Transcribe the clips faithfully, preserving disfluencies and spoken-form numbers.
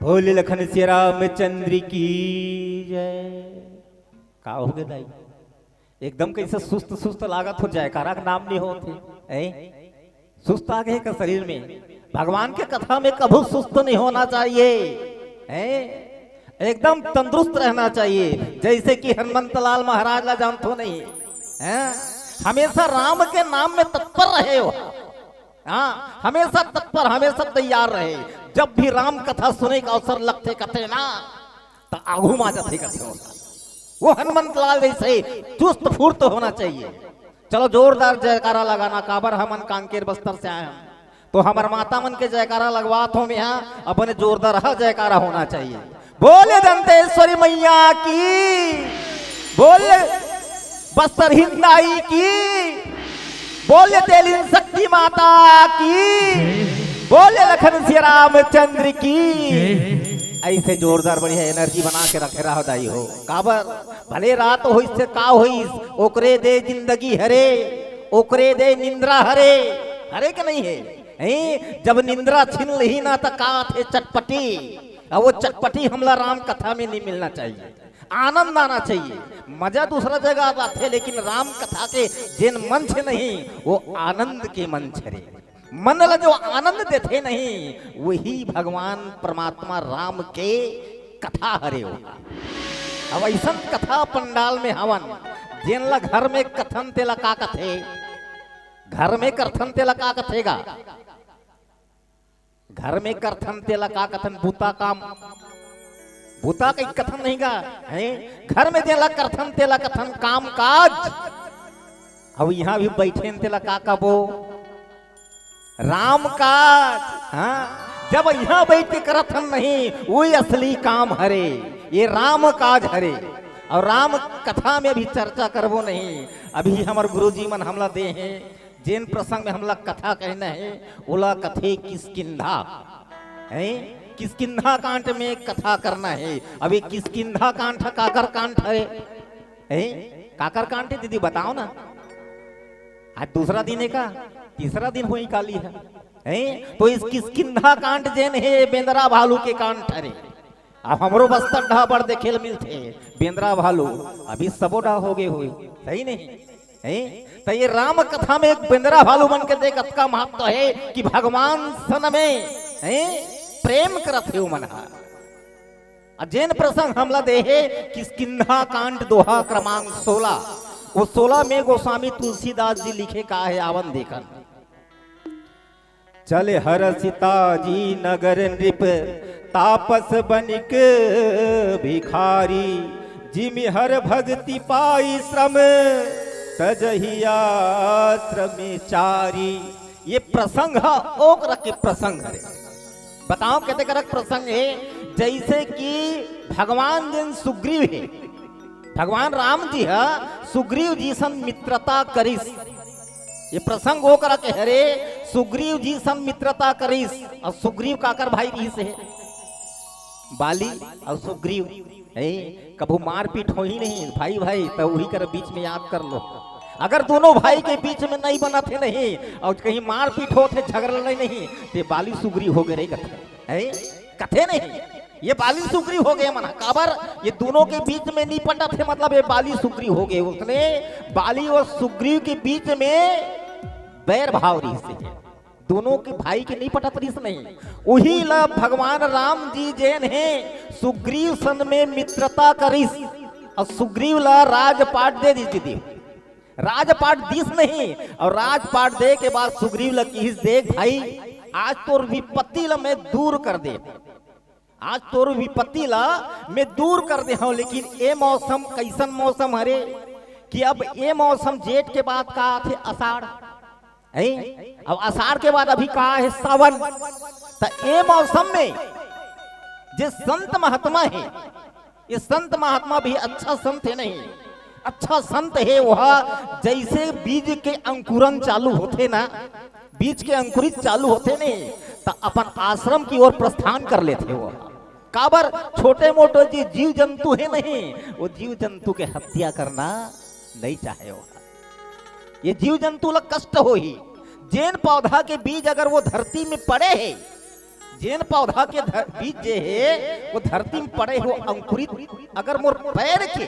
भोले लखन सिया रामचंद्र की जय। का हो गे दाई? एकदम कइसे सुस्त सुस्त लागत हो, जयकारा के नाम नइ होत हे, हैं? सुस्त आ गे का शरीर में? भगवान के कथा में कभू सुस्त नहीं होना चाहिए, हैं? एकदम तंदुरुस्त रहना चाहिए, जइसे कि हनुमंत लाल महाराज ला जानथो नहीं, हैं? हमेशा राम के नाम में तत्पर रहे हो। हाँ, हमेशा तत्पर, हमेशा तैयार रहे। जब भी राम कथा सुने का अवसर लगथे, कथे ना, त आगू मा जाथे, कथे हो। वो हनुमंत लाल जइसे चुस्त फुर्त होना चाहिए। चलो, जोरदार जयकारा लगाना, काबर हमन कांकेर बस्तर से आए हन। तो हमर माता मन के जयकारा लगवात हों मैं, हाँ, अपने जोरदार हा जयकारा होना चाहिए। बोले दंतेश्वरी मैया की, बोले बस्तर हिंदाई की, बोले तेलिन शक्ति माता की, बोले लखन सिया रामचंद्र की। ऐसे जोरदार बढ़िया एनर्जी बना के रखे रहो दाई हो। काबर? भले रात होइस से का होइस, ओकरे दे जिंदगी हरे, ओकरे दे निंद्रा हरे, हरे के नहीं हे? हैं? जब निंद्रा छीन लिही ना, त का आथे? चटपटी। अउ वो चटपटी हमला राम कथा में नहीं मिलना चाहिए। आनंद आना चाहिए। मजा दूसरा जगह आथे, लेकिन राम कथा के जेन मंच नहीं, वो आनंद के मंच हरे। मन ला जो आनंद देथे नहीं, वही भगवान परमात्मा राम के कथा हरे हो। अब अइसन कथा पंडाल में हवन, जेन ला घर में कथन तेला का कथे? घर में करथन तेला का कथे गा? घर में करथन तेला का कथन? बूता काम, बूता कहीं कथन नहीं गा, हैं? घर में जेला करथन तेला कथन काम काज। अब यहाँ भी बैठे तेला का कबो? राम काज। हाँ, जब यहाँ बैठ के करत हन नहीं, वही असली काम हरे, ये राम काज हरे। और राम कथा में अभी चर्चा करबो नहीं, अभी हमर गुरुजी मन हमला दे हैं, जेन प्रसंग में हमला कथा कहना है, ओला कथे किसकिंधा है। किसकिंधा कांड में कथा करना है। अभी किसकिंधा कांड ह काकर कांड है, हैं? काकर कांड है दीदी, बताओ ना। आज दूसरा दिन है का? तीसरा दिन होही काली है, हैं? तो इस किसकिंधा कांड जेन हे, बेंदरा भालू के कांड हरे। अब हमरो बस्तर डहा बड़ देखे ल मिलथे बेंदरा भालू, अभी सबो डहा हो गे होही, सही नहीं? हैं? त ये राम कथा में एक बेंदरा भालू मन के देख अतका महत्व हे कि भगवान सन में, हैं, प्रेम करत हे ओ मन ह। अ जेन प्रसंग हमला दे हे किसकिंधा कांड दोहा क्रमांक सोलह, वो सोलह में गोस्वामी तुलसीदास जी लिखे का हे, आवन देखन। चले हरषि ताजी नगर नृप तापस बनिक भिखारी। जिमि हर भगति पाई श्रम तजहि आश्रम चारी। ये प्रसंग ह ओकरा के प्रसंग हरे। बताओ कते करक प्रसंग हे, जइसे कि भगवान जेन सुग्रीव हे, भगवान राम जी ह सुग्रीव जी सन मित्रता करिस। ये प्रसंग ओकरा के हरे, सुग्रीव जी सन मित्रता करिस। अउ सुग्रीव काकर भाई रिहिस हे? बाली अउ सुग्रीव। हे, कभू मारपीट होही नहीं भाई भाई, त उही कर बीच में याद कर लो। अगर दोनों भाई के बीच में नहीं बनत हे नहीं, अउ कहीं मारपीट होत हे, झगड़ा लड़ाई नहीं, ते बाली सुग्रीव हो गे रे कथे। हे, कथे नहीं, ये बाली सुग्रीव हो गे मन ह। काबर? ये दोनों के बीच में नहीं पटत हे, मतलब ये बाली सुग्रीव हो गे। उसने बाली अउ सुग्रीव के बीच में बैर भाव रिहिस हे, दोनों के भाई के नहीं पटत रिहिस नहीं। उही ला भगवान राम जी जेन हे सुग्रीव सन में मित्रता करिस अउ सुग्रीव ला राजपाट दे दिस दीदी। राजपाट दिस नहीं, अउ राजपाट दे के बाद सुग्रीव ला किहिस, देख भाई, आज तोर विपत्ति ला मैं दूर कर दे, आज तोर विपत्ति ला मैं दूर कर दे हूं, लेकिन ए मौसम कइसन मौसम हरे कि अब ए मौसम जेठ के बाद का आथे? आषाढ़, हैं? अब आषाढ़ के बाद अभी का हे? सावन। त ए मौसम में जे संत महात्मा हे, ये संत महात्मा भी अच्छा संत हे नहीं, अच्छा संत हे वह, जइसे बीज के अंकुरन चालू होथे ना, बीज के अंकुरित चालू होथे नहीं, त अपन आश्रम की ओर प्रस्थान कर लेथे वो। काबर? छोटे मोटे जे जीव जंतु हे नहीं, वो जीव जंतु के हत्या करना नहीं चाहे वो। ये जीव जंतु ला कष्ट होही। जेन पौधा के बीज अगर वो धरती में पड़े हे, जेन पौधा के धर, बीज जे हे, वो धरती में पड़े हो अंकुरित, अगर मोर पैर के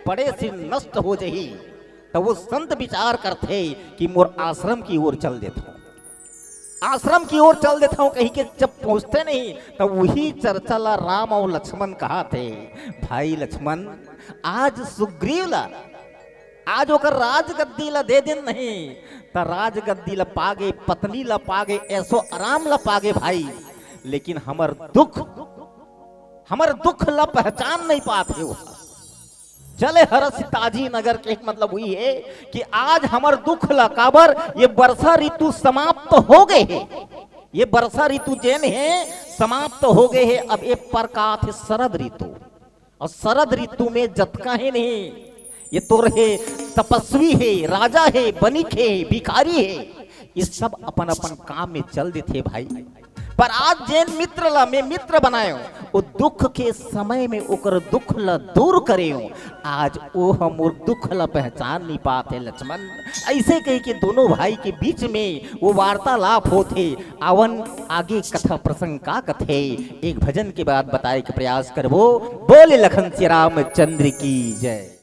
पड़े से नष्ट हो जही, त वो संत विचार करथे कि मोर आश्रम की ओर चल देथों, आश्रम की ओर चल देथों कहिके जब पहुंचथे नहीं, तब वही चर्चा ला राम अउ लक्ष्मण कहाथे, भाई लक्ष्मण, आज सुग्रीव ला, आज ओकर राजगद्दी ला दे देन नहीं, त राजगद्दी ला पागे, पत्नी ला पागे, ऐसो आराम ला पागे भाई, लेकिन हमर दुख, हमर दुख ला पहचान नहीं पात हे वो। चले हरस ताजी नगर के एक मतलब हुई है कि आज हमर दुख ला, काबर ये वर्षा ऋतु समाप्त हो गए हे, ये वर्षा ऋतु जेन हे समाप्त हो गए हे। अब एक प्रकार थे शरद ऋतु, अउ शरद ऋतु में जतका हे नहीं, ये तोर हे, तपस्वी हे, राजा हे, बनिक हे, भिखारी हे, ये सब अपन अपन काम में चल देथे भाई। पर आज जेन मित्र ला मैं मित्र बनायो, वो दुख के समय में ओकर दुख ला दूर करेयो, आज वो हमर दुख ला पहचान नहीं पात हे लक्ष्मण। ऐसे कह के दोनों भाई के बीच में वो वार्तालाप होथे। आवन आगे कथा प्रसंग का कथे, एक भजन के बाद बताए के प्रयास करबो। बोले लखन श्री रामचंद्र की जय।